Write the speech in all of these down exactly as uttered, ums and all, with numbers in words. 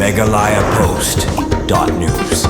Meghalaya Post dot news.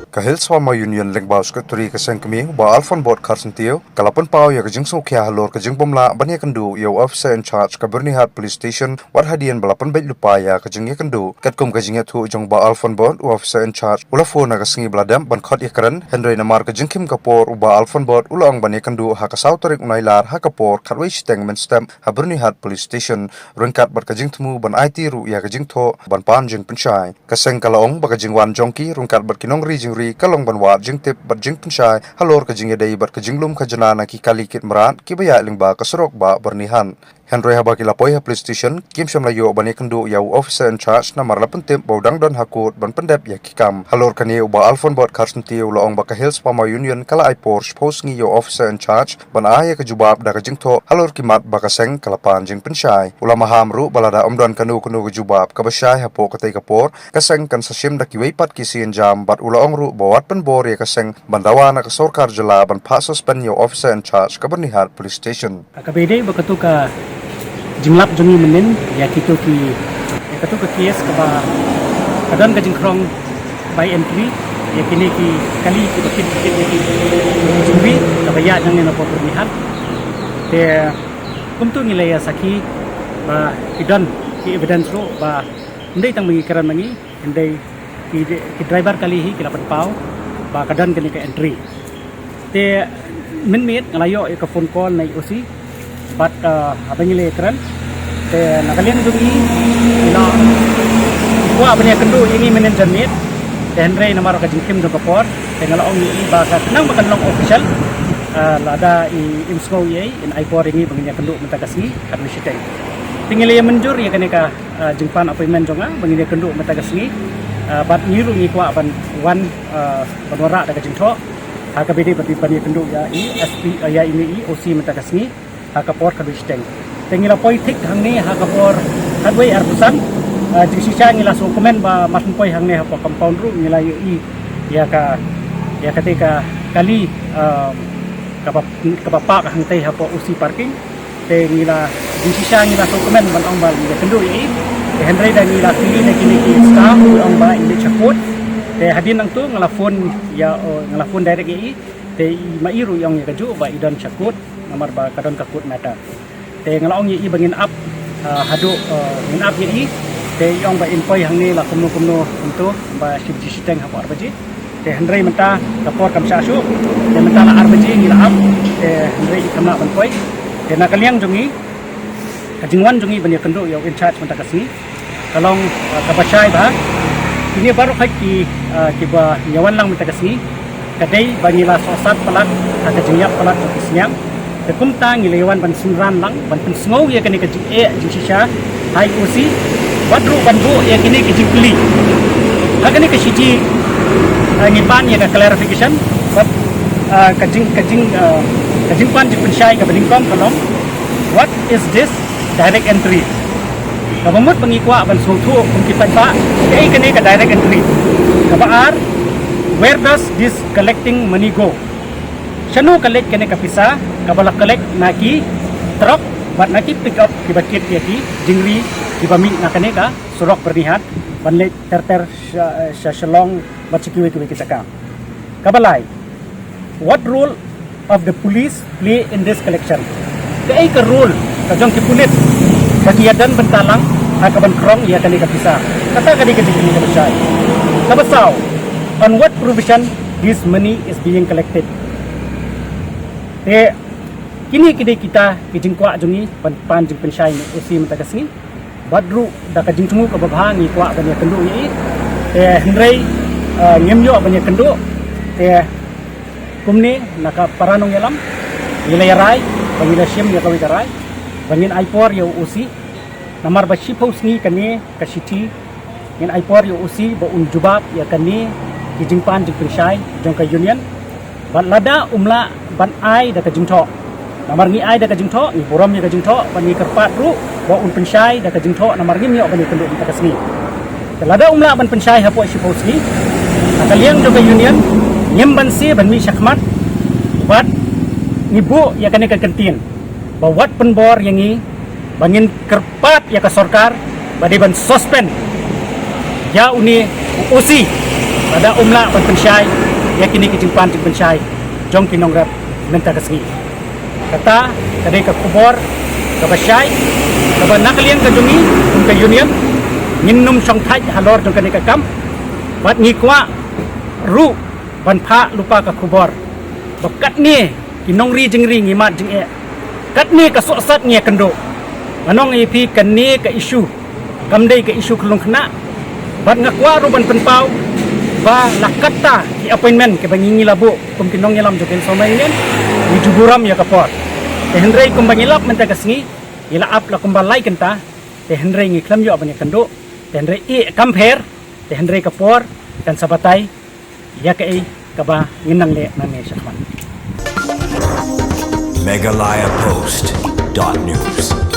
Ka Hills Farmer Union lyngba u Secretary ka seng kmie u Bah Alphonbot Kharsyntiew ka la pynpaw ïa ka jingsngewkhia halor ka jingbymlah ban ïakynduh ïa u Officer in Charge ka Byrnihat Police Station wat hadien ba la pynbeit lypa ïa ka jingïakynduh. Katkum ka jingïathuh jong u Bah Alphonbot, u Officer in Charge u la phone ha ka sngi ba la dep ban khot ïakren, hynrei namar ka jingkhim ka por u Bah Alphonbot u la ong ban ïakynduh ha ka saw tarik u Nailar ha ka por khatwei shiteng mynstep ha Byrnihat Police Station, ryngkat bad ka jingthmu ban aiti ruh ïa ka jingthoh ban pan jingpynshai. Ka seng ka la ong ba ka jingwan jong ki ryngkat bad ki nongri jingri ka long ban wad jingtip bad jingpynshai halor ka jingïadei bad ka jinglum khajna na ki kali kit mrad kiba ïaid lyngba ka surok bah Byrnihat. Hynrei haba ki la poi ha police station, kim shym la ïoh ban ïakynduh ïa u Officer in Charge namar la pyntip ba u dang don ha kut ban pyndep ïa ki kam. Halor kane u Bah Alphonbot Kharsyntiew u la ong ba ka Hills Farmer Union ka la ai por shiphew sngi ïa u Officer in Charge ban ai ïa ka jubab da ka jingthoh halor ki mat ba ka seng ka la pan jingpynshai. U la maham ruh ba lada ym don kano kano ka jubab kaba shai hapoh katei ka por, ka seng kan sa shim da kiwei pat ki sienjam, bad u la ong ruh ba wat pynbor ïa ka seng ban dawa na ka sorkar jylla ban phah suspend ïa u Officer in Charge ka Byrnihat Police Station. Kaba ïadei bad kato ka jinglap jong ngi mynnin ïa kito ki, ïa kato ka case kaba ka don ka jingkhrong by entry ïa kine ki kali kiba kit kit ïa ki jingri kaba ïaid nangne na pdeng Byrnihat. Te kumto ngi la ïa sakhi ba ki don ki evidence ruh ba ym dei tang ba ngi kren ma ngi, hynrei ki, ki driver kali hi ki la pynpaw ba ka don kane ka entry. Te mynmiet nga la ïoh ïa ka phone call na i O C bad, eh, haba ngi la ïakren, te na ka liang jong i, i la kwah ban ïakynduh ïa ngi mynnin janmiet. Te hynrei namar ka jingkhim jong ka por, te nga la ong ïa i ba ka khnang ba kan long official, eh, lada i im sngew ïa i, in ai por ïa ngi ba ngin ïakynduh mynta ka sngi khatwei shiteng. Te ngi la ïa mynjur ïa kane ka, eh, jingpan appointment jong nga ba ngin ïakynduh mynta ka sngi. Eh, bad ngi ruh ngi kwah ban wan, eh, ban wanrah da ka jingthoh ha kaba ïadei bad ban ïakynduh ïa i S P, eh, ïa i O C mynta ka sngi ha ka por khatwei shiteng. Te ngi la poi thik hangne ha ka por khatwei arphew san. Eh, jingshisha ngi la sngewkmen ba mar ngin poi hangne hapoh compound ruh ngi la ïohi ïa ka, ïa katei ka kali, eh, kaba, kaba park hangtei hapoh O C parking. Te ngi la, jingshisha ngi la sngewkmen ban ong ba ngi ïakynduh ïa i. Te hynrei da ngi la kylli na kine ki staff, ong ba i leit sha court. Te hadien nangto nga la phone ïa, oh, nga la phone direct ïa i. Te i, ma i ruh i ong ïa kajuh ba i don sha court namar ba ka don ka court matter. Te nga la ong ïa i ba ngin ap, ah, haduh, ah, ngin ap ïa i. Te i ong ba in poi hangne la kumno kumno kumto ba shi baje shiteng hapoh ar baje. Te hynrei mynta ka por kam shah shuh. Te mynta la ar baje ngi la ap. Te hynrei i kam lah ban poi. Te na ka liang jong i, ka jingwan jong i ban ïakynduh ïa u in charge mynta ka sngi ka long, ah, kaba shai bha. Kine baroh hi ki, ah, kiba ngi ïawan lang mynta ka sngi ka dei ba ngi la sohsat palat ha ka jingïap palat jong ki sniang. Te kumta ngi la ïawan ban synran lang ban pynsngew ïa kane ka jingeh jingshisha ha i O C bad ruh ban buh ïa kine ki jingkylli. Ha kane ka shithi, ah, ngi pan ïa ka clarification bad, ah, ka jing, ka jing, ah, ka jingpan jingpynshai kaba nyngkong ka long, what is this direct entry? Kaba mut ba ngi kwah ban sngewthuh kum ki paidbah, kaei kane ka direct entry? Kaba ar, where does this collecting money go? Shano ka leit kane ka pisa kaba la collect na ki truck bad na ki pick up kiba kit ïa ki jingri kiba mih na kane ka surok Byrnihat ban leit ter ter sha, sha Shillong bad sha kiwei kiwei ki jaka? Kaba lai, what role of the police play in this collection? Kaei ka role ka jong ki pulit ba ki ïadon bynta lang ha kaban khrong ïa kane ka pisa? Kata ka dei ka jingkylli kaba shai. Kaba saw, on what provision this money is being collected? Te kine ki dei kita ki jingkwah jong ngi ban pan jingpynshai na i O C mynta ka sngi. Bad ruh da ka jingthmu kaba bha ngi kwah ban ïakynduh ïa i. Te hynrei, eh, ngim ïoh ban ïakynduh. Te kumne na ka para nongïalam ngi la ïa rai ba ngi la shim ïa kawei ka rai ba ngin ai por ïa u O C. Namar ba shiphew sngi kane ka shithi ngin ai por ïa u O C ba un jubab ïa kane ki jingpan jingpynshai jong ka union. Bad lada um lah ban ai da ka jingthoh, namar ngi ai da ka jingthoh, ngi burom ïa ka jingthoh, bad ngi kyrpad ruh ba un pynshai da ka jingthoh, namar ngim ïoh ban ïakynduh mynta ka sngi. Te lada um lah ban pynshai hapoh shiphew sngi, na ka liang jong ka union ngim banse ban mih shakhmat. Bad ngi buh ïa kane ka kyntien ba wat pynbor ïa ngi ba ngin kyrpad ïa ka sorkar ba dei ban suspend Ïa une u O C lada um lah ban pynshai ïa kine ki jingpan jingpynshai jong ki nongrep mynta ka sngi. Kata ka dei ka khubor kaba shai, kaba na ka liang ka jong ngi kum ka union ngin nym shongthait halor jong kane ka kam. Bad ngi kwah ruh ban phah lypa ka khubor ba katne ki nongri jingri ngi mad jingeh, katne ka sohsat ngi ïakynduh. Nga ong ïa phi, kane ka issue kam dei ka issue khyllung khynnah. Bad nga kwah ruh ban pynpaw ba la katta ki appointment kiba ngi, ngi la buh kum ki nongïalam jong ka Indo Samay Union, ngi ju burom ïa ka por. Te hynrei kumba ngi lap mynta ka sngi, ngi la ap la kumba lai kynta. Te hynrei ngi khlem ïoh ban ïakynduh. Te hynrei ïeh kam pher. Te hynrei ka por kan sa batai ïa kaei kaba ngin nang leh nangne shakhmat. Meghalaya Post dot news.